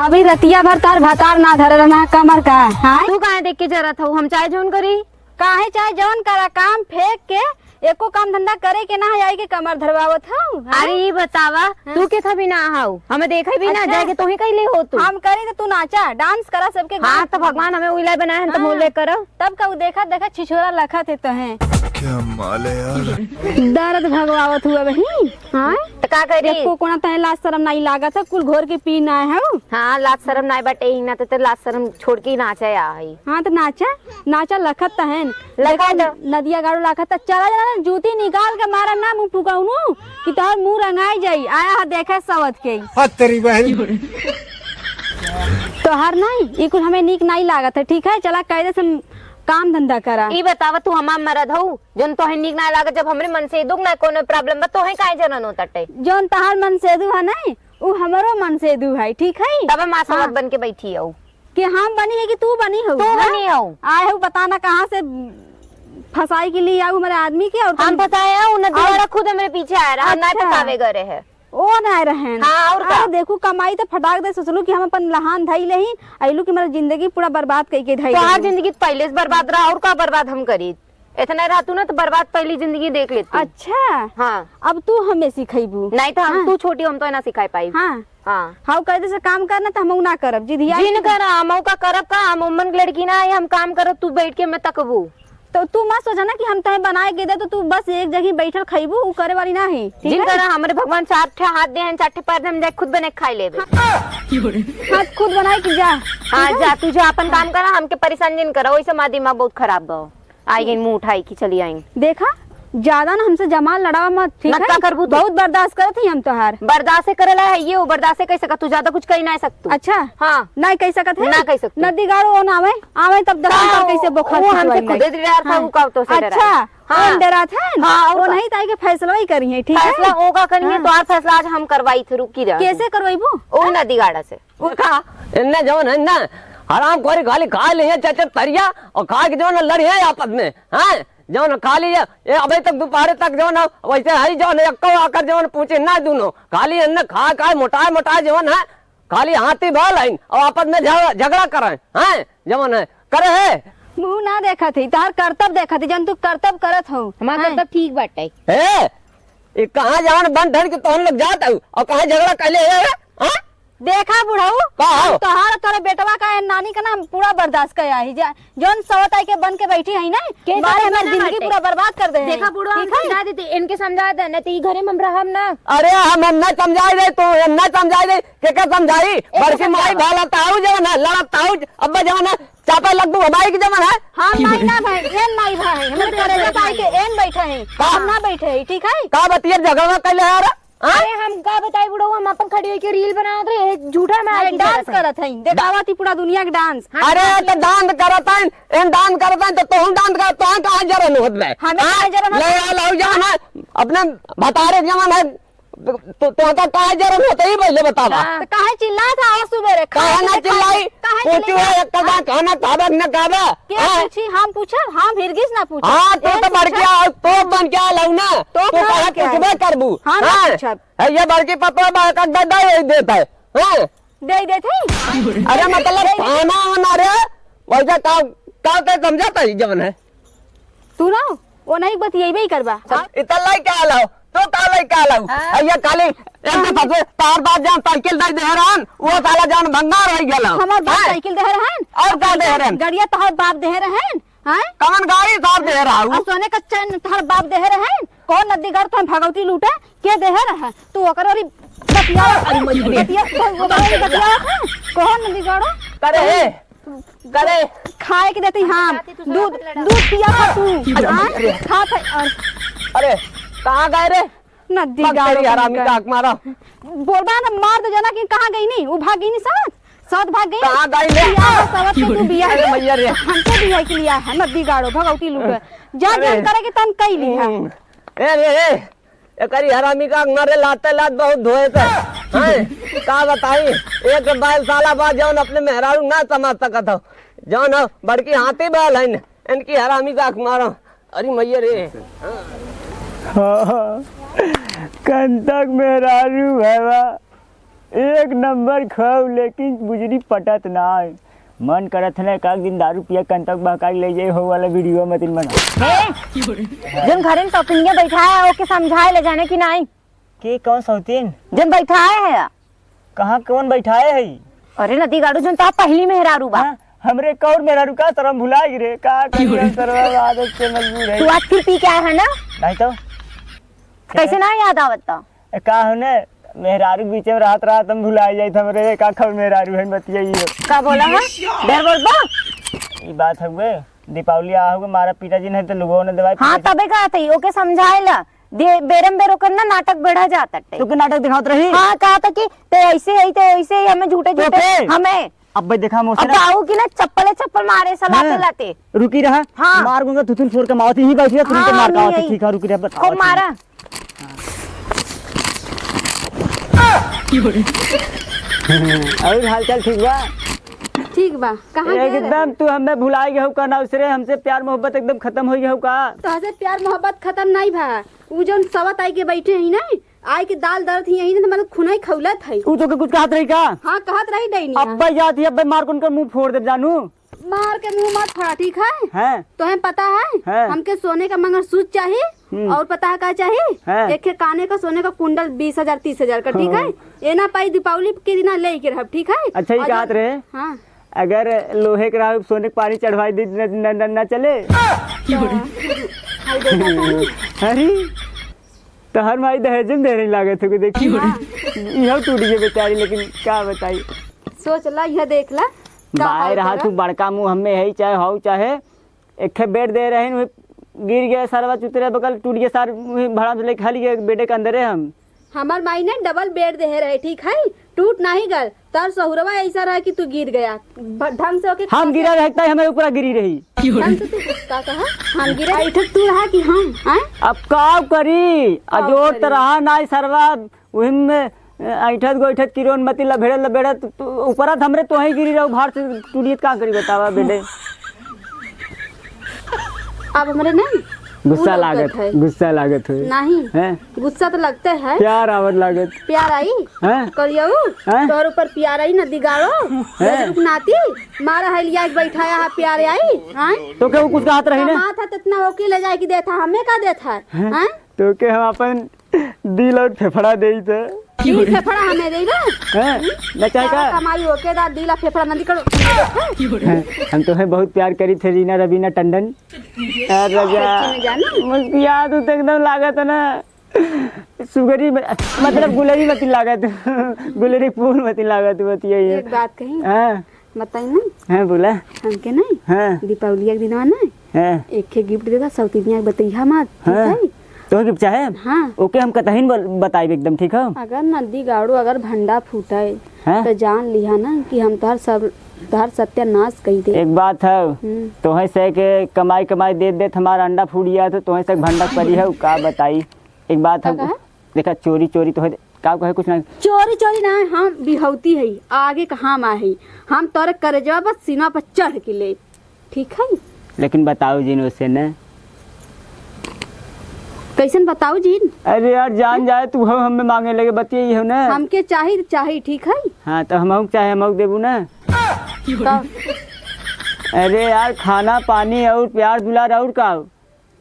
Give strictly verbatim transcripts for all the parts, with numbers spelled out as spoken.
अभी रतिया भर तार भतार ना धरे रहना कमर का, हाँ? तू काहे देख के जरत हऊ? हम चाहे जौन करी। काहे चाहे जौन करा, काम फेंक के एको काम धंधा करे के ना है, आई के कमर धरवावत हऊ, हाँ? अरे ई बतावा, हाँ? तू के था भी ना हऊ, हमें देखे भी ना अच्छा। जाए के तोही कैले हो तू। हम करी तो तू नाचा, डांस करा सबके हाँ, गाँव। तो भगवान हमें उइला बनाए हैं, तो हाँ। मोले करो। तब का उ देखा देखा छिछोरा लखत है तो है। क्या माल है यार। दर्द भगवावत हुआ बहिन, हाँ? तो का करी? एको कोना तहे लाज शरम नाई लागत है, कुल घोर के पी ना है। हाँ, लाज शरम नाई बाटे ही ना, तो, तो लाज शरम छोड़ के ही नाचे आ है। हाँ, तो नाचा। नाचा लखत तहन। लखत। देखा, नदिया गाड़ो लखत त चला जाना, जूती निकाल के मारब ना मुंह फुकौनू, कि तोहर मुंह रंगाई जाई। आया ह देखे सवत के। हद तेरी बहन। तोहर नहीं, ई कुल हमें नीक नहीं लागत है, ठीक है? चला कायदे से काम धंधा करा। ई बतावा, तू हमार मरद हऊ, जौन तोहे नीक ना लागत, जब हमरे मनसेदू के ना कोनो problem बा, तोहे काहे जरन होत अटे? जौन तोहार मनसेदू है नहीं, उ हमरो मनसेदू है, ठीक है? तबे माँ समद हाँ। बन के बैठी हऊ। कि हम बनी है कि तू बनी हो? तू हाँ? बनी हो। आए हो, पता ना कहाँ से फंसाई के लिए आऊ हमारे आदमी के। और हम तुम फंसाए हैं, उन्हें और दीवारा खुद हमारे पीछे आया रहा, हम ना अच्छा। फंसावे गए रहे। ओ ना रहे हैं। हाँ, और का? अरे देखू, कमाई तो फटाक दे, सोचलू कि हम अपन लहान धई लेही, अइलू कि हमारा जिंदगी पूरा बर्बाद कई के धई तोहार देही। जिंदगी तो पहले से बर्बाद रहा, और का बर्बाद हम करी? इतना रहतू ना तो बर्बाद पहली जिंदगी देख लेतू। अच्छा। हाँ। अब तू हमें सिखैबू? नहीं तो हम, हाँ। तू छोटी, हम तो ना सिखाई पाई। हाँ। हाँ। हाउ कह दे से काम करना तो हम ना करब, जिदिया जिन करा, हम का करब का, हम उमन के लड़की ना है, हम काम करब, तू बैठ के मैं तकबू। तो तू मत सोचा ना कि हम तहे बनाए के दे तो तू बस एक जगह बैठल खैबू, उ करे वाली ना है, ठीक जिन है? करा, हमरे भगवान चार ठे हाथ दे हैं, चार ठे पैर दे, हम जाए खुद बने के खाई लेबे। हाथ खुद बनाए के जा। हाँ, ठीक है? जा, तू जा, अपन काम करा, हमके परेशान जिन करा, वैसे हमारा दिमाग बहुत खराब बा। आई गई मुंह उठाई कि चली आई। देखा, ज्यादा ना हमसे जमाल लड़ावा मत, ठीक ना, है? का करबू तू? बहुत बर्दाश्त करत ही हम तोहार। बर्दाश्त करे ला है ये, वो बर्दाश्त कर सकत, तू ज्यादा कुछ कही ना सकतू। अच्छा? हाँ। ना कही सकत है? ना कही सकतू। नदी गाड़ो वो ना आवे, आवे तब देखम का तोर कैसे बोखर वो हमसे खुदवाई खुदे लागे। डरात था, हाँ। वो का तो से डरात। अच्छा, हाँ। वो डरात है? हाँ, और वो का? नहीं ताई के फैसला ही करी है, ठीक है? फैसला वो का करी है, हाँ। तोहार फैसला आज हम करवाई थे, रुकी रह। कैसे करवाईबू? ओ नदी गाड़ा से। वो का, इन्ने जौन है ना, हरामखोरी खाली खा ले हैं चचर तरिया और खा के जौन लड़ी हैं आपस में, हैं? जौन खाली ये, ये अबे तक दोपहर तक जौन है, वैसे है जौन है, एक्को आकर जौन पूछे ना दूनो, खाली इन्ने खा खा मोटाए मोटाए जौन है, खाली हाथी भाल हैं और आपस में झग-, झगड़ा करें, हैं? जौन है, करे है। मुंह ना देखत ही, तोहार करतब देखत ही, जौन तू करतब करत हो। हमार हैं? करतब ठीक बाटे। ए, ई कहाँ जवान बन ठन के तोहन लोग जात हऊ और कहाँ झगड़ा कैले है, हाँ? देखा बुढ़ऊ, का हो? हम तोहार तोरे बेटवा का नानी का ना हम पूरा बर्दाश्त कर आई जा, जौन सवत आई के बन के बैठी है ना, के बारे जाने हमार ना जिंदगी बाटे। पूरा बर्बाद कर दे हैं। देखा बुढ़ऊ, हम ठीक है? समझा देते, इनके समझा दे, नहीं तो ई घरे में हम रहब ना। अरे हम, हम ना समझाई रहे, तू हम ना समझाई रहे, के का समझाई? एक बड़की समझावा। माई भाला ताऊ जवन है, लड़त ताऊ, अब्बा जवन है, चापा लग तू हमारी की जवन है। हम माई ना भाई, एन माई भाई, हमरे करेजा भाई के एन बैठे हैं, का? हम ना बैठे हैं, ठीक है? का बतिया झगड़ा कैले है रे? हाँ? अरे हम का बताई बुढ़ऊ, हम अपन खड़ी होके reel बनावत रहे, एक झूठा में अरे आके डांस झगड़ा करत हैं, देखावत ही पूरा दुनिया के डांस। हाँ, अरे डांस तो डांस करत हैं, एन डांस करत हैं, तो तोहन डांस करत, तोहन कहाँ जरन होत बे? हमें हाँ? कहाँ जरन होत? ले आ, लाऊ जवन है, अपने भतारे जवन है, तो, तो का काहे जरन होत ही पहले बतावा। हाँ। तो काहे चिल्लात है आज सुबेरे? काहे ना चिल्लाई? काहे पूछू चिल्लाई? है, एक का हाँ। खाना खाबे कि ना खाबे? के हाँ? पूछी? हम पूछब? हम हिरगिस ना पूछब। हाँ, तो, एन तो बढ़ पूछब? गया, तो बन गया लऊ ना। तो तो ना काहे बन गया? पूछबे करबू? हम ना हाँ? पूछब। है ये बड़की पतवा बा का गड्ढा यही देता है। हाँ? दे देते हैं। अरे मतलब दे दे। खाना वाना रे, वैसा का, का ते समझाता है जवन है? तू ना, वो नहीं बतियेबे ही करबा। हाँ? इतना लाई क्या लाओ? तो का लाई क्या लाओ? हाँ। अइया खाली एक तो हाँ। सबसे तार बाप जान साइकिल दे दे रहन, वो साला जान भंगार हो गया। हमार बाप हाँ। साइकिल दे रहन। और का दे रहन? गड़िया तोहर बाप दे रहन, हाँ? कवन गाड़ी साहब दे रहा हूँ? और सोने का चैन तोहर बाप दे रहन? कौन नदीगाड़ तोहर भगवती लूटे? के दे रहा? तू ओकर वाली बतिया, अरे मर गई। बतिया, ओकर वाली बतिया है? कौन नदीगाड़ो? करे है। करे। खाए के देती हम। दूध, दूध पिया था तू। अरे, हाँ? अरे। खा था, और अरे, कहाँ गए रे? नदी पग गाड़ो तेरी हरामी कहीं का आँख मारा। बोलबा ना, मार दे जाना कि कहाँ गई नी, वो भाग गई नी साथ। सवत भाग गई। कहाँ गई ले? बियाह सवत के तू बियाह अरे भैया रे। हमको बियाह के लिया है, नदी गाड़ो, भगौती लूट। जा अरे। जन करे के तन कई लिहा। हम्म। ए रे, ए, एकरी हरामी का मारे लाते लात बहुत धोए थे। हैं? का बताई? एक बैल साला बा जौन अपने मेहरारू ना समझ सकत हो। जौन हो, बड़की हाथी बैल है न, इनकी हरामी का मारो। अरे मैया रे। हाँ, कंतक मेहरारू है बा। एक नंबर खाऊ, लेकिन बुजरी पटत नाई। मन करत है ना, एक आध दिन दारू पिया कंतक बहकाई ले जाए हो वाला वीडियो में दिन बना। ए, जौन घरे में सौतिनिया बैठा है, ओके समझाए ले जाने की नाई? के कौन सौतिन? जौन बैठाए है। कहाँ कौन बैठाए है? अरे नदी गाड़ू, जौन तोहार पहली मेहरारू बा। हाँ, हमरे कौन मेहरारू का शरम भुला गई रे, का करी हम शरम आदत से मजबूर है। तू आज फिर पी के आया है ना? नहीं तो। कैसे ना याद आवत था? ए, का हो ने, मेहरारू के बीचे में रहत रहत हम भुलाइ जाइत हमरे, का खबर मेहरारू है, बतिया ई हो। का बोला है? ढेर बोलबा? ई बात हउए, दीपावली आ हउए, मारा पीटा जी नहीं तो लुगो ने देवाई हाँ, पीटा जी। तबे कहत हई, ओके समझाए ला। दे, बेरम बेर ओकर ना नाटक बढ़ा जात हटे। तो के नाटक दिखावत रही? हाँ, कहत कि ते ऐसे है, ते ऐसे ही, हमें झूठे तो झूठे, के? हमें। अब भाई देखा, हम अब ओसे ना बाऊ की ना चप्पले चप्पल मारे सा लाते हाँ। लाते। रुकी रहा। हाँ। मार दूंगा, थुथुन फोड़ के मावत ही बैठी है, तुमको हाँ, मार का हम आवत है, यही। ठीक है, रुकी रहा, खूब बतावत है। मारा। और हाल चाल ठीक बा? ठीक बा। कहाँ गए रहे? एकदम तू हमें भुलाई गए हो का ना, उसरे हमसे प्यार मोहब्बत एकदम खत्म हो गया हो का? तो हसे प्यार मोहब्बत खत्म नहीं भा। उ जौन सवत आई के बैठे ही ना, आई के दाल दरत ही यही ना, मतलब खुनाई खौलत है। उ तो के कुछ कहत रही का? हाँ, कहत रही डैनी। अब्बे जात ही, अब्बे मार के उनकर मुंह फोड़ देब जानू। मार के मुंह मत फाड़ा, ठीक है? हैं? तोहें पता है? हैं? हमके सोने का मंगलसूत्र चाही हम्म। और पता है का चाही? हैं? एक काने का सोने का कुंडल बीस हजार, तीस हजार का, ठीक है? हाँ। ये ना पाई दीपावली के दिन ले के रहब, ठीक है? अच्छा, ये और कहत जब रहे? हाँ। अगर लोहे के रहा, सोने के पानी चढ़वाई दी, न, न, न, न चले? हाँ। हाय देखा था? अरे, तोहर माई दहेज में दे रही लागत हो कि देखी। हाँ। इहो टूट गई बेचारी, लेकिन का बताई। सोच ला, यह देख ला, का बाय हाल रहा करा। तू बड़का मुंह हमें है, चाहे हो, चाहे एक बेड दे रहे हैं, गिर गया सरवा चुतरे बगल, टूट गया सार, वही भाड़ा में लेके हल गए बेडे के अंदर है हम। हमार माई ने डबल बेड दे रहे, ठीक है, टूट नहीं गल। तार सहुरवा ऐसा रहा कि तू गिर गया, भ-, ढंग से ओके हम गिरा रहता है, हमारे ऊपर गिरी रही। ढंग से तू का कहा? हम गिरे? ऐठक तू रहा कि हम, हैं? अब का करी? का अजोर करी? त रहा ना सरवा, वही में, अ, ऐठत गोइठत किरोन मती लभेड़त लभेड़त, तू, ऊपरा त हमरे तोहे गिरी रहो, भार से टूटियत का करी बतावा बेटे? अब हमरे नहीं गुस्सा उ लागत, लगत है। गुस्सा लागत है। नहीं। हैं? गुस्सा तो लगते है। प्यार आवत लागत। प्यार आई? हैं? करियऊ? हैं? तोहर ऊपर प्यार आई ना दिगाड़ो। हैं? रजरूप नाती, मारा है लिया के बैठाया है प्यार आई? हैं? तो के उ कुछ कहत रही ना? कमात है तो इतना ओके ले जाए कि देता, हमें का देता है? हैं? हैं? तो के हम अपन दिल और फेफड़ा देई थे। दिल फेफड़ा हमें देई ना? हैं? न चाहे का? कमाई ओके दा, दिल आ फेफड़ा ना निकलो। हैं? हम तोहे बहुत प्यार करी थे रीना रवीना टंडन। ए रजा, सच्ची में जानी? मुस्किया तू तो एकदम लागत है ना। सुगरी में, मतलब गुलरी मती लागत। गुलरी फूल मती लागत, बतिया ये। एक बात कही? हाँ। बताई ना? हाँ, बोला। हमके नहीं? हाँ। दीपावली के दिनवा ना? हाँ। एक ठे गिफ्ट देता, सौतिनिया के बतैहा मत, ठीक हाँ। है? तो गिफ्ट चाहे? हाँ। ओके, हम कतही न बोल-, बताइब एकदम, ठीक है? अगर नदी गाड़ू, अगर भंडा फूटे, हाँ? तो जान लिहा ना कि हम तोहर सब, तोहर सत्यानाश कई दे। एक बात है, हम्म। तोहे से के कमाई, कमाई देत, देत हमार अंडा फूट गया, तो तोहे से भंडा करी है, का बताई? एक बात का है, कहा? देखा, चोरी, चोरी तो है, का कहे, कुछ ना। चोरी, चोरी ना, हम बिहौती है, आगे कहाँ मा है, हम तोरे करेजवा पर सीना पर चढ़ के ले, ठीक है? लेकिन बताओ जिन उसे न। कैसन बताओ जिन? अरे यार, जान जाए तू हो, हमें मांगे लगे, बतिया हो ना। हमके चाही, चाही, ठीक है? हाँ, तो हम चाहे, हम देबू ना। का? अरे यार, खाना पानी और प्यार दुलार और का?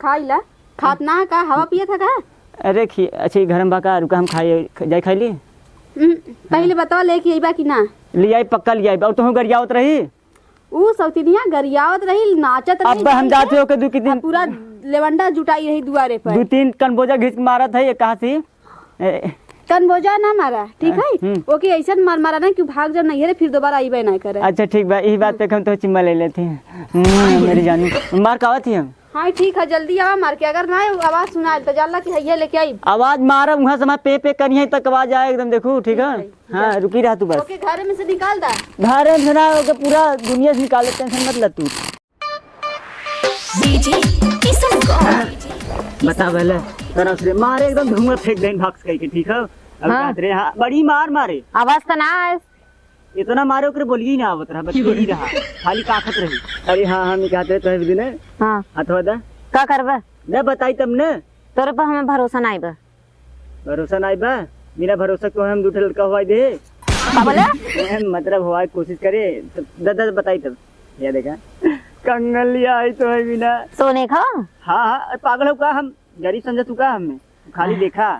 खाई ला, खात ना है का? हवा पियत है का? अरे खी-, अच्छा, ई घर में बा का? रुका, हम खाई, ख-, जाई खाई ली। हम्म, पहिले बतावा, लेके अइबा कि ना? ले आई, पक्का ले आई। और तुहूँ गरियावत रही? ऊ सौतिनिया गरियावत रही, नाचत रही, अब हम जाते हो के दू के दिन आ पूरा लेवंडा जुटाई रही दुआरे पर। दू तीन कनबोजा घिस के मारत है, ये कहाँ से? ए। कनबोजा ना मारा, ठीक है? हम्म। ओके, ऐसन मार मारा ना कि भाग जा नैहरे, फिर दोबारा अइबे ना करे। अच्छा, ठीक बा, यही बात पे हम तो चिम्मा ले लेते हैं। हम्म, मेरी जानू, मार का आवत ही हम? हाँ, ठीक है, जल्दी आवा मार के, अगर ना आवाज सुनाइल तो जानला कि हइये लेके आई। आवाज मारब, वहाँ से मैं पे पे करिए तक आवाज आए एकदम, देखू, ठीक है? ठीक है, हाँ, जा। रुकी रहा तू बस। ओके, घर में से निकाल दा। घर में से ना, ओके पूरा दुनिया से निकाले, टेंशन मत ले तू। डीजे किशन गौर। बता भले, तरफ से मारे एकदम धुआं फेंक देन भाग से कह के, ठीक है? अब हाँ। कहत रहे, हाँ, बड़ी मार मारे। आवाज तो ना आए। इतना मारे ओकरे बोलिए ही ना आवत रहा, बस यही रहा, खाली काखत रही। अरे हाँ, हम कहते रहे तो दिन। हाँ। हथवा दा। का करबे? न बताई तब न। तोरे पर हमें भरोसा नाई बा। भरोसा नाई बा? बिना भरोसा को हम दू ठे लड़का हुआ दे। का बोले? ए, मतलब हुआ कोशिश करे तो द-, द-, बताई तब। या देखा, कंगन लिया आई तो है बिना। सोने का? हाँ, हाँ, अरे पागल हो का? हम गरीब समझे तू का हमें? खाली देखा।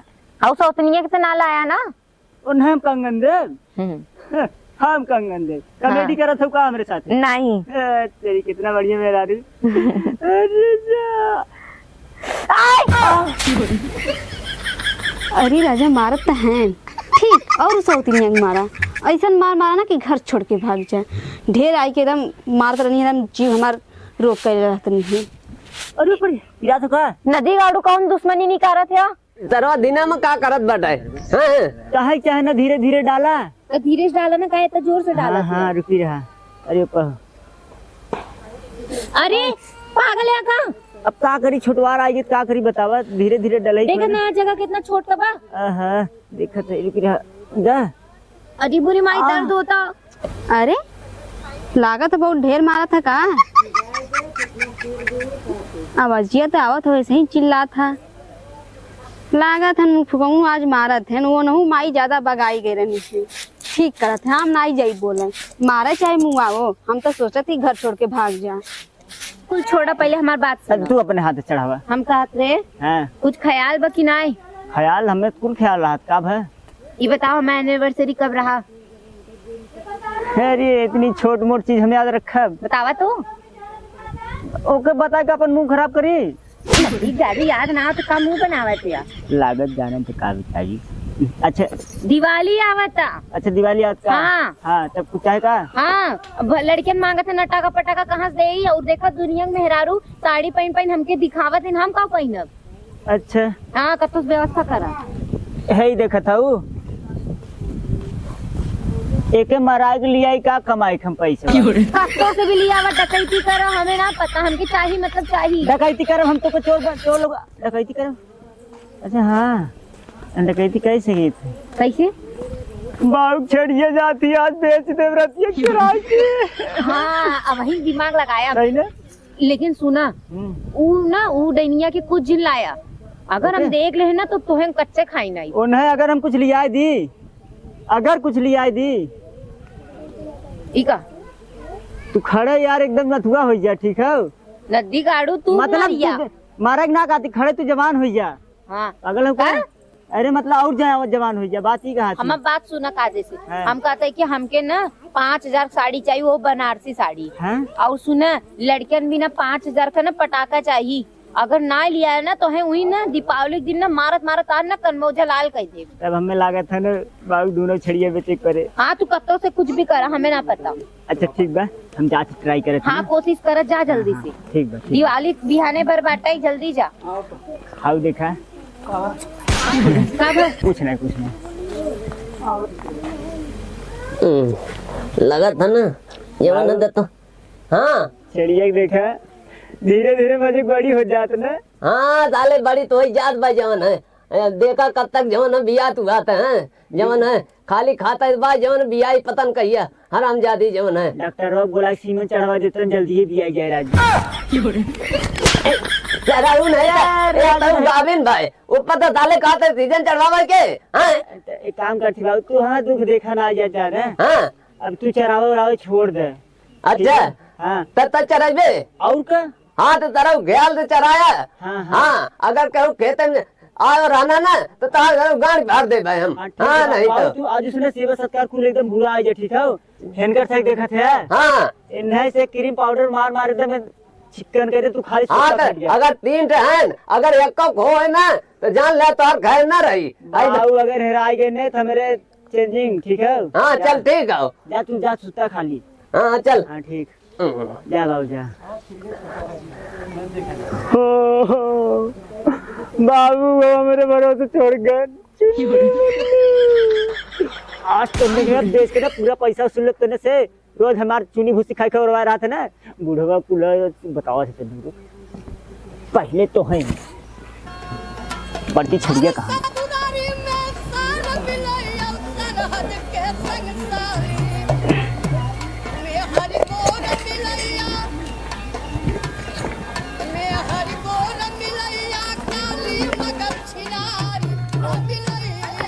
हाउ सौतनिया के तो ना लाया ना? ओ, नहीं, हम कंगन देब। हम्म। हम कंगन देब। कॉमेडी हाँ। करत हो का हमरे साथ? नहीं। ए, तेरी कितना बढ़िया मेहरारू। अरे जा। आय! अरे राजा, मारत त हैं ठीक, और सौतिनिया के मारा, ऐसन मार मारा ना कि घर छोड़ के भाग जाए। ढेर आई के एकदम मारत रहनी, एकदम जीव हमार रोक कर रहत नहीं। अरे पर पिरात हो का? नदी गाड़ू कौन दुश्मनी निकारत है? सरवा दिना में का करत बाटे? हैं? चाहे, चाहे ना, धीरे धीरे डाला। तो धीरे से डाला ना, काहे इतना जोर से डाला हाँ, तू? हाँ, रुकी रहा। अरे, प- अरे, पागल है का? अब का करी, छोटवार आई गई, का करी बतावा, धीरे धीरे डलई देखा पड़ी। ना, जगह कितना छोट बा। आहा, देखत है, रुकी रहा। जा। अरे बुरी माई, आ। दर्द होता। अरे, लागत बहुत ढेर मारत है का? आवाजिया तो आवत हो, ऐसे ही चिल्लात है। लागत है मुँह फुकऊ आज मारत है, वो नहू माई ज्यादा बगाई गए रहनी थी। ठीक करत है, हम नाई जाई बोले, मारे चाहे मुँह आवो, हम तो सोचत ही घर छोड़ के भाग जा। कुल छोड़ा, पहले हमार बात अब सुनो। तू अपने हाथ से चढ़ावा। हम कहत रहे, हाँ। कुछ ख्याल बा कि नाई? ख्याल हमें कुल ख्याल रहत का भा? ये बताओ, हमार एनिवर्सरी कब रहा? अरे, इतनी छोट मोट चीज हम याद रखब? बतावा तो। ओके बता के अपन मुँह खराब करी। ई गाड़ी याद ना हो तो का मुँह बनावत या? लागत जाने तो का बिचारी। अच्छा। दिवाली आवता। अच्छा, दिवाली आवता। हाँ। हाँ, तब कुछ चाहे का? हाँ, अब लड़कियन मांगत है ना टाका पटाका कहाँ से देई? और देखा दुनिया में मेहरारू साड़ी पहन पहन हमके दिखावत है, हम का पहनब? अच्छा। हाँ, कतो से व्यवस्था करा। है ही देखत हऊ। एके मराए के लियाई का कमाई के हम पैसा? कतो से भी लियावा, डकैती करा, हमें ना पता, हमके चाही मतलब चाही। डकैती करब हम तो को चोर बन, चोर लोग डकैती करब। अच्छा हाँ, डकैती कैसे गई थी? कैसे? बाबू छड़िए जाती आज बेच दे रतिया चुरा के। हाँ, अब वही दिमाग लगाया। सही ना? लेकिन सुना, हम्म। ऊ ना, ऊ डैनिया के कुछ जिन लाया। अगर हम ओके। देख ले ना, तो तोहे हम कच्चे खाई नहीं। ओ नहीं, अगर हम कुछ लियाए दी, अगर कुछ लियाए दी। ई का? तू खड़े यार एकदम नथुआ हो जा, ठीक है? नदी गाड़ू तू मतलब मारिया। तू मारे के ना कहती, खड़े तू जवान हो जा। हाँ। पागल हो का? का? अरे मतलब और जा-, जवान हो जा, बात ही कहा थी। हमार बात सुना काजे से। हाँ। हम कहते हैं कि हमके ना पाँच हजार साड़ी चाहिए, वो बनारसी साड़ी। हाँ? और सुना, लड़कियन भी ना पाँच हजार का ना पटाखा चाहिए। अगर ना लिया है ना तो है वही ना दीपावली के दिन ना मारत मारत आज ना कनमौजा लाल कर दे। तब हमें लागत है ना बाबू दोनों छड़िया बेचे के परे। हाँ, तू कत्तो से कुछ भी करा, हमें ना पता। अच्छा ठीक बा, हम जाके ट्राई करत हाँ, हई। कोशिश कर, जा जल्दी हाँ, से। ठीक बा, ठीक बा। दिवाली बिहाने भर बाटे, जल्दी जा। हाउ देखा। का बा? कुछ नहीं, कुछ नहीं। हम्म, लगत है ना, ये वाला हाउ। दे तो। हाँ। चिड़िया के देखा, धीरे धीरे मजे बड़ी हो जात ना। हाँ, साले बड़ी तो ही जात बा जवन है। ए, देखा कब तक जवन है बियात हुआ था, हैं? जवन है खाली खाता बा, जवन बियाई पतन कहिया, हरामजादी जवन है। डॉक्टर रोग बोला सीमन चढ़वा देते हैं, जल्दी ही बिया गया राज। चढ़ाऊ नहीं था, यार, ए, यार, तू यार। गाभिन भाई, ऊपर तो साले खाते सीजन चढ़वावे के, हैं? तो एक काम कर थी बाबू, तू हाँ दुख देखा ना जा, जा ना। हाँ। अब तू चरावे उरावे छोड़ दे। अच्छा। ठीक है? हाँ। तब तक चराइबे? और का? हाँ, तो तरह गैल से चराया। हाँ, हाँ। हाँ, अगर कहूँ खेते में आयो रहना ना, तो तार घर गांड फाड़ दे भाई हम। हाँ, ठीक हाँ, है, नहीं आओ तो। तू आज उसने सेवा सत्कार कुल एकदम बुरा आ जाए, ठीक है? हेनकर से देखत है। हाँ। इन्हें से क्रीम पाउडर मार मार एकदम चिकन कर दे, तू खाली हाँ, सोता तो फट गया। अगर तीन ठे हैं, अगर एक को खो है ना, तो जान ले तोहर घर ना रही। बाबू अगर हेराई गए नहीं, तो मेरे चेंजिंग, ठीक है? हाँ, जा। चल, ठीक है। जा, तू जा, सुता खाली। हाँ, चल। हाँ, ठीक। हम्म। जा बाबू, जा। हो, हो। बाबू, वो हमरे भरोसे छोड़ गए। आज तो हमने बेच के ना पूरा पैसा वसूल लेते ना से। रोज हमार चुनी भूसी खाई खाई उड़वा रहा था ना, बुढ़वा कुल बतावा थे तुमको। पहले तो है बड़की छड़िया कहाँ?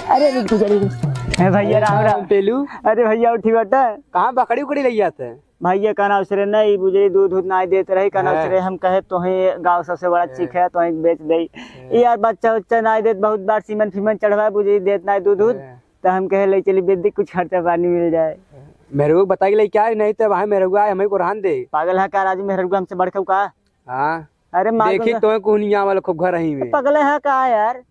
अरे रुक जा, रुक। है भैया, राम राम। पेलू। अरे भैया, उठी बैठा। कहाँ बकरी उकरी लई जात है? भैया, का नाम से रे, नहीं बुझली, दूध उध नाई देत रही, का नाम से रे, हाँ। हम कहे तोहे गाँव सबसे बड़ा हाँ। चीख है, तोहे बेच दे। हाँ। यार, बच्चा उच्चा नाई देत, बहुत बार सीमन फीमन चढ़वा, बुझली, देत नाई दूध उध, हाँ। तो हम कहे ले चली बेच दी, कुछ खर्चा पानी मिल जाए। मेरे को बता के ले क्या है, नहीं तो भाई मेरे को आए, हमें को रहन दे। पागल है का राजू, मेहररुआ हमसे बढ़ के का? हाँ। अरे मार देखी को तो कोहनिया वाला खूब घर ही में। पगले है का यार?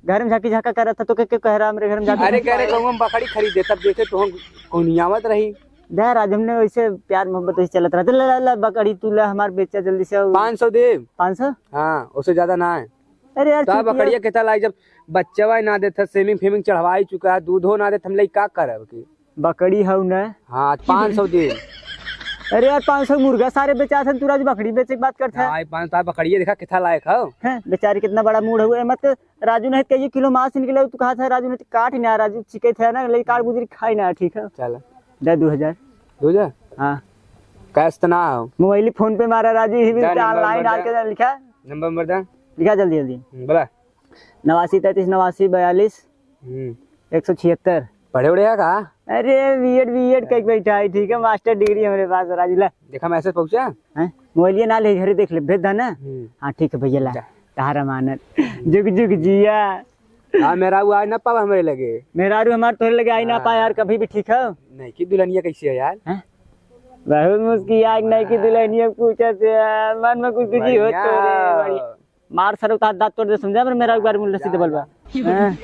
घर में झाकी झाका करत है तो के, के कह रहा हमरे घर में झाकी अरे झाका कह रहे करत? कहूँ हम बकरी खरीदे तब देखे तो हम कोहनियावत रही। दे राज, हमने वैसे प्यार मोहब्बत वैसे चलत रहते। ले, ले, ले, बकरी तू ले हमार बेचा जल्दी से। पाँच सौ दे। पाँच सौ? हाँ, उससे ज्यादा ना है। अरे यार, तो चुतिया। बकरिया कितना लाई जब बच्चा ना देता, सेमिंग फेमिंग चढ़वाई चुका है, दूधो ना देता, हम ले का करब की? बकरी हऊ न? हाँ, पाँच सौ दे। अरे यार, पाँच सौ मुर्गा सारे बेचात हन, तू राजू बकरी बेचे के बात करत है। हाँ, पाँच सौ बकरिया देखा कितना लायक हऊ। हैं, बेचारी कितना बड़ा मूड हुआ है, मत राजू नहीं कहिए किलो मांस निकले, तू कहा था राजू नहीं काट ना, राजू चिके थे ना, ले काट बुजरी खाई ना, ठीक है? चल। दे दो हजार। दो हजार? हाँ। कैश तो ना हो। मोबाइल फोन पे मारा राजू, ही भी जा, नंबर, ऑनलाइन नंबर आके जा। ना लिखा। नंबर, नंबर दे। लिखा जल्दी, जल्दी। हम्म, बोला। नवासी तैंतीस नवासी बयालीस। हम्म। एक सौ छिहत्तर। पढ़े उड़े है का? अरे, बीएड, बीएड कई बैठा है, ठीक है, मास्टर डिग्री हमरे पास है, राजू ला। देखा, मैसेज पहुंचा? हैं? मोबाइलिया ना ले, घरे देख ले, भेज दा ना। हम्म। हाँ, ठीक है भैया, ला। जा। तारा मानत। जुग जुग जिया। हाँ, मेहरारू आए ना पावा हमरे लगे। मेहरारू हमार तोरे लगे आई ना पाए यार, हाँ। कभी भी, ठीक है? नहीं की दुल्हनिया कैसी है यार? हैं? बहुत मुस्किया के नहीं की दुल्हनिया पूछत है यार, मन में कुछ कुछ होत तो रे, बढ़िया। बढ़िया। मार सर उतार दांत तोड़ दे, समझा? पर मेरा एक बार मुल्ला सीधे बलवा। हाँ।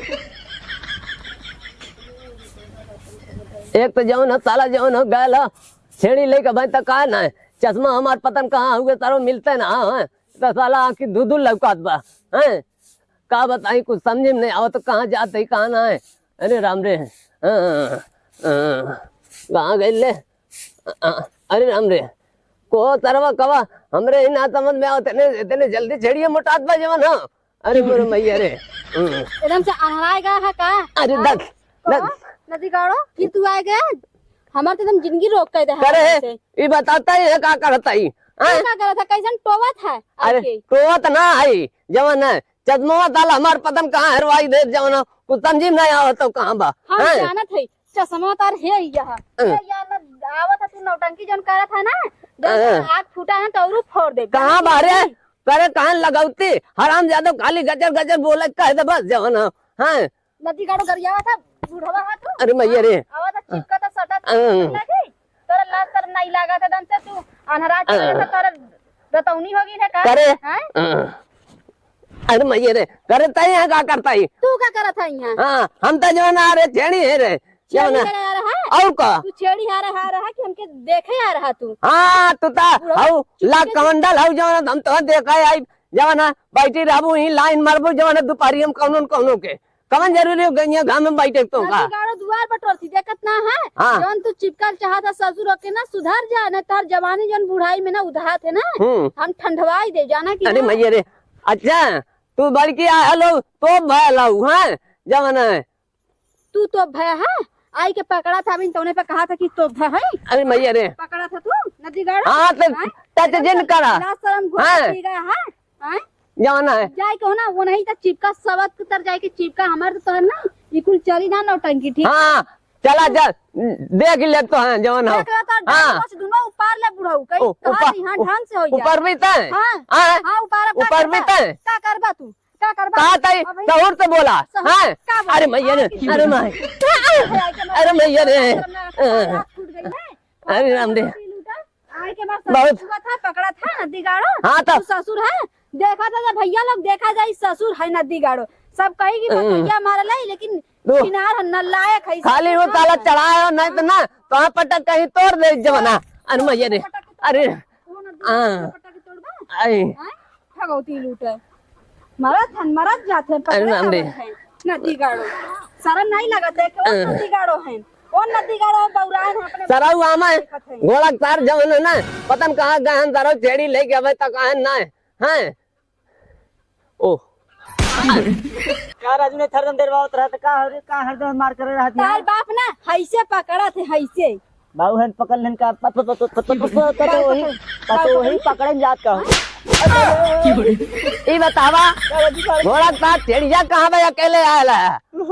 एक तो जौन है साला जौन हो गैल हो, छेड़ी लेके भाई तक का ना है, चश्मा हमार पतन कहाँ हुए तारो मिलते ना है, तो साला आँखी धुधु लौकात बा, हैं? का बताई, कुछ समझ में नहीं आवत, कहाँ जात है, कहाँ ना है। अरे राम रे, हाँ, हाँ, कहाँ गइल ले? अरे राम रे, को तरवा कवा, हमरे ही ना समझ में आवत, इतने, इतने जल्दी छेड़िया मोटात बा जवन, हाँ। अरे मोरे मैया रे। हम्म। एकदम से अनहराए गया है का? अरे हाँ? दख, कहो, दख। नदी गाड़ो, फिर तू आए गया? हमार तो एकदम जिंदगी रोक कर दे है करे, से। ई बताता ही है का करता ही? तू हैं? का करत है? कैसन टोवत है? अरे, आके। टोवत ना है, जवन है, चश्मा साला हमार पतन कहाँ हरवाई दे, जवन है, कुछ समझी में नहीं आवत तो कहाँ बा? हम हैं? जानत है, चश्मा तार है यहाँ। हैं। ये यार ना आवत है, तू नौटंकी जौन करत है ना, जौन हाँ। आँख फूटा है तो औरू फोड़ दे। कहाँ जानत बारे? है? करे कहाँ लगौती? हराम जादो खाली गजर गजर बोले कह दे बस जवन है। हैं? नदी गाड़ो गरियावा था, बुढ़वा हा तू? अरे मैया रे। आवा था चिपका था सटा था हाँ। लगी। तोरा लाज शर्म नहीं लागा था दम से तू अनहरा हाँ। चला था, तोरा रतौनी होगी है का? करे। हैं? हाँ। अरे मैया रे, करे तई यहाँ का करता ही? तू का करत है यहाँ? हाँ, हम तो जवन आ रहे, छेड़ी है रे। छेड़ी जवन करे आ रहा है? और का? तू छेड़ी आ रहा, आ रहा कि हमके देखे आ रहा तू? हाँ, तू ता बुढ़वा हऊ, चुप लाख के कमंडल हऊ जवन, हम तो देखे आई, जवन, बैठी रहबू, ही लाइन मारबू, जवन, दोपहरी हम कौनो न कौनो के। कवन जरूरी हो गइया घाम में बैठे तो का? नदी गाड़ो दुआर बटोर थी, देखत ना है? हाँ। जौन तू चिपकल चाहत है ससुर होके ना, सुधर जा, ना तार जवानी जौन बुढ़ाई में ना उधात है ना, हम्म। हम ठंडवाई दे, जाना कि अरे हाँ? मैया रे, अच्छा, तू बड़की आ, हेलो, तो भय लाऊ, हैं? जवन है। तू तो भय है, आई के पकड़ा था, अभी तौने पे कहा था कि तो भय है। अरे मैया रे। पकड़ा था तू, नदी गाड़ो? हाँ, तो हैं? टच एकदम जिन से करा। लाज शर्म घोटा हाँ। पी गया है, हैं? जवन है। जाए के हो ना, वो नहीं तो चिपका सवत के तर जाए के चिपका, हमार तो तोहर ना, ये कुल चली ना नौटंकी, ठीक? हाँ, चला जा, देख ले तो हैं, जवन हो। देख लो तो हाँ। डांट दोनों उपार ले बुढ़ऊ, कहीं ओ, कहा ऊपर, नहीं, हाँ, उ-, ढंग से हो गया। ऊपर भी तय? हाँ, हाँ? हाँ, ऊपर अब का ऊपर भी करबा? तय? का करबा तू? का करबा? का तय? अबे सहूर से बोला, सहूर हाँ? का बोला? अरे मैया रे, आज की अरे माई। अरे मैया रे। हाथ फूट गई है। अरे राम रे। लूटा। आए के बाद बहुत ससुर हुआ था, पकड़ा था, नदी गाड़ो। हाँ, तो तू ससुर है, देखा था जब भैया लोग, देखा जाए ससुर है, नदी गाड़ो। सब कही कि हम्म। भैया मारल है, लेकिन दो। किनार है, नालायक है, खाली वो ससुर काला है। चढ़ाया, नहीं तो ना, तो हाँ पटक कहीं तोड़ दे जवना। अरे मैया रे। अरे। कौन नदी हाँ। पटक के तोड़बा? आई। हाँ? भगवती लूटे। मरत हन, मरत जात हन, अरे राम रे। पकड़े जात हन। नदी गाड़ो। सारा नहीं लगत है कि कौन हाँ। नदी गाड़ो हैं। कौन नदी गाड़ो बौरान है अपने सरऊ आमा है। देखत हैं। घोड़ा तार जवन है ना, पता न कहाँ गए हैं, सरऊ छेड़ी लेके अबे तक आए ना है। हैं? ओह। का राजू ने हरदम डेरवावत रहत, का हो रे, का हरदम मार करे रहत तार यार? बाप ना, हैसे पकड़त है, हैसे। बाबू हन पकड़ लेन का, पत-, पत-, पत-, पत-, पत-, पत-, पत-, बाबू वही, पकड़। पत-, वही पकड़न जात का हो। ई बतावा, का राजू का? घोड़ा के साथ छेड़िया कहाँ बे अकेले आयल है?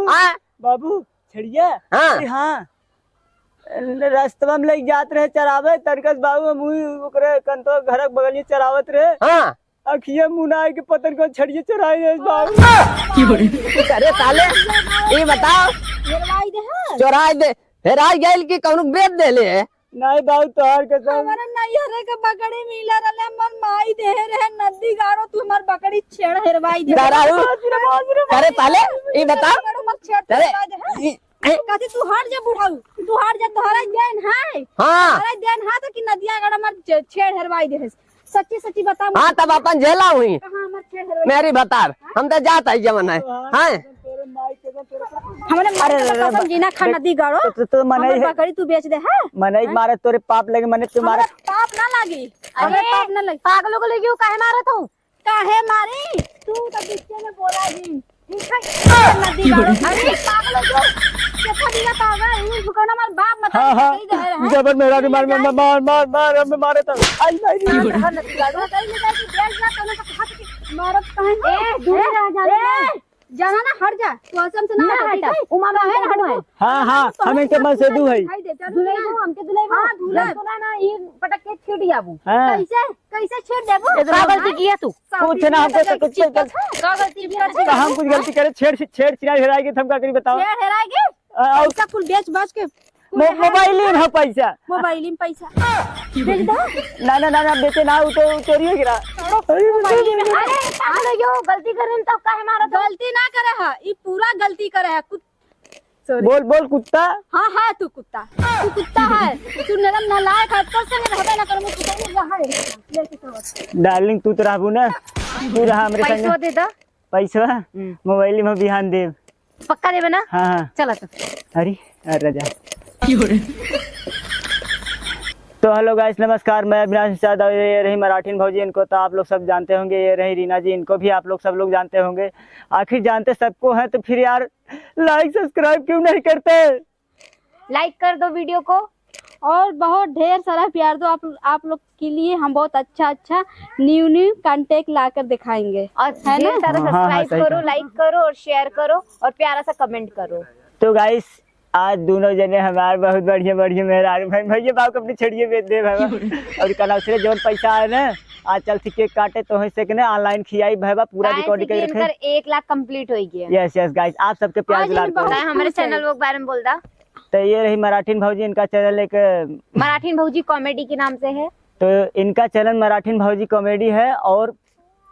हाँ? बाबू, छेड़िया? हाँ। अरे हाँ। रस्तवा में लइके जात रहे चरावे, तनकस बाबू हम हुई ओकरे कंतो घर के बगलिए चरावत रहे। हाँ। अखिए मुनाई के पतन को छड़िए चोराई है बाबू। अरे साले, ई बताओ, हेरवाई दे, हाँ। चोराई दे, हेराई गइल कि कौनो बेच देले है? नहीं बाबू, तोहार कसम। हमारे नैहरे के बकरी मिला रहले, हमर माई देहे रहे नदी गाड़ो, तू हमार बकरी छेड़ हेरवाई दे। डराऊ। अरे साले, ई बताओ। बकरी हमार छेड़ अरे, हेरवाई दे, हाँ। ई, ए? कहती, "तू हट जा बुढ़ऊ, तू हट जा, तोहरा देन है।" हाँ। तोहरा देन है तो कि नदिया गड़ हमार छे-, छेड़ हेरवाई दे है। सच्ची सच्ची बता हाँ, मुझे। तब अपन झेला हुई। कहाँ हमार छेड़ हेरवाई? मेरी भतार, हाँ? हम तो जात है जवन है। हाँ। हैं? हमने मारे अरे, अरे, कसम अरे, जीना खा देख, नदी गाड़ो। तो, तो, तो मने हमार ही बकरी तू बेच दे, हाँ? मने ही हाँ? मारे तोरे पाप लगे, मने तुम्हारे हमारा पाप ना लागी। अरे, हमें पाप ना लगी। पागलों को लेके काहे मारे तू? काहे मारी? तू तो बीचे में बोला जी। ठीक है? नदी गाड़ो। अरे, पागल हो गयो। केथा दिया पागल, ई भुकौना मार बाप मत हाँ, हाँ। कही दे रहे हैं। जबर मेहरारू मार, मार, मार, मार, मार, मार, हमें मारे तो। आई, आई, आई। कहाँ नदी गाड़ो? कहीं ले जाके बेच जा, तो उन्हें कहा कि मारत कहें। ए, दूर ए, रह जा, ए, जाना ना, हट जा। तू असम से ना ना हटा, हटा। ठीक है? उमा काहे ना हटबू? हटबू? हाँ, हाँ, हम इनके मन से दू है। दिखाई दे, चल दुलई दुलई। दो, हमके दुलई दो। हाँ, दुलई। सुना ना, ई पटक के छीट जाबू। हाँ। कैसे? कैसे छेड़ देबो? ये तो का गलती किया तू? कुछ ना, हमको तो कुछ गलती किया। का हम कुछ गलती करे? छेड़, छेड़ छिनाई हेराई गई, हम का करी बताओ? छेड़ हेराई गई? आ, और पैसा कुल बेच बाच के कुल मो-, हेराई मोबाइल में पैसा। मोबाइल में पैसा। बेच दो। ना, ना, ना, ना, बेचे ना, वो तो चोरी हो गया। मोबाइल में। अरे, पागल हो गयो, गलती करे तब काहे मारत हो? गलती ना करे है, ई पूरा गलती करे है। कुछ Sorry। बोल, बोल कुत्ता। हाँ, हाँ, तू कुत्ता। तू कुत्ता है। तू नरम नालायक है। तोर संग रहबे ना करूँ, तू कहीं रहा है। लेके तो। Darling, तू तो रहबू ना। तू रहा हमरे संग। पैसवा दे दा। पैसवा? हम्म। मोबाइल में बिहान देब। पक्का देबे ना? हाँ, हाँ। चला तो। अरे, अरे राजा। तो hello guys, नमस्कार, मैं अविनाश निषाद और ये रही मराठीन भौजी, इनको तो आप लोग सब जानते होंगे, ये रही रीना जी, इनको भी आप लोग सब लोग जानते होंगे। आखिर जानते सबको हैं तो फिर यार like subscribe क्यों नहीं करते? Like कर दो video को। और बहुत ढेर सारा प्यार दो आप, आप लोग के लिए। हम बहुत अच्छा अच्छा new new content लाकर दिखाएंगे, और है ढेर ना? सारा हाँ, हाँ, हाँ, subscribe सही करो, कहा। Like करो और share करो और प्यारा सा comment करो। तो guys, आज दोनों जने हमार बहुत बढ़िया बढ़िया मेहरारू भाई, भैया बाप को अपनी छड़िए बेच दे भाई। और कल से जौन पैसा आए ना, आज चल थी cake काटे तो है से के ना online खियाई भाई बाप, पूरा काहे record से कि करके इनकर एक लाख complete हो गया। Yes, yes, guys, आप सबके प्यार आज दुलार इन को। बहुत बताए हमारे खुश है। Channel के बारे में बोल दा। तो ये रही मराठीन भौजी, इनका channel एक मराठीन भौजी comedy के नाम से है। तो इनका channel मराठीन भौजी comedy है और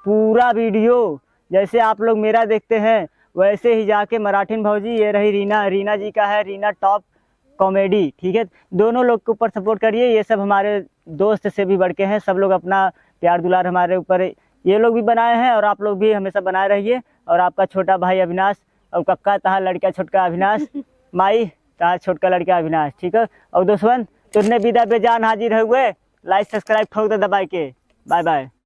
पूरा video जैसे आप लोग मेरा देखते हैं वैसे ही जाके मराठीन भौजी, ये रही रीना, रीना जी का है रीना top comedy, ठीक है। दोनों लोग के ऊपर support करिए, ये सब हमारे दोस्त से भी बढ़ के हैं, सब लोग अपना प्यार दुलार हमारे ऊपर ये लोग भी बनाए हैं और आप लोग भी हमेशा बनाए रहिए। और आपका छोटा भाई अविनाश और कक्का तहा लड़का छोटका अविनाश, माई तहा छोटका लड़का अविनाश, ठीक है। और दोस्तवन, तुरने विदा बेजान हाजिर हुए, like subscribe ठोक दे दबाई के, bye bye।